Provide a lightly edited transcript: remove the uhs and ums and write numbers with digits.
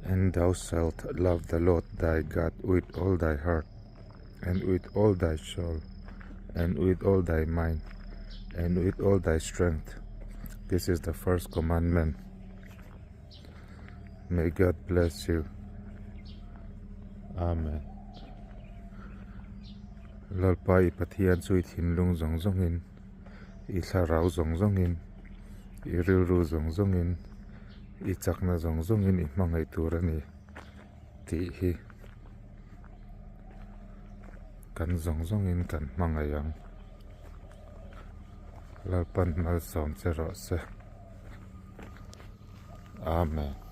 And thou shalt love the Lord thy God with all thy heart, and with all thy soul, and with all thy mind, and with all thy strength. This is the first commandment. May God bless you. Amen. Lalpa i Pathian chu i thinlung zawng zawngin, i thlarau zawng zawngin, i rilru zawng zawngin, i chakna zawng zawngin i hmangaih tur a ni tih hi kan zawng zawngin kan hmangaih ang. Lalpan malsawm che rawh se. Amen.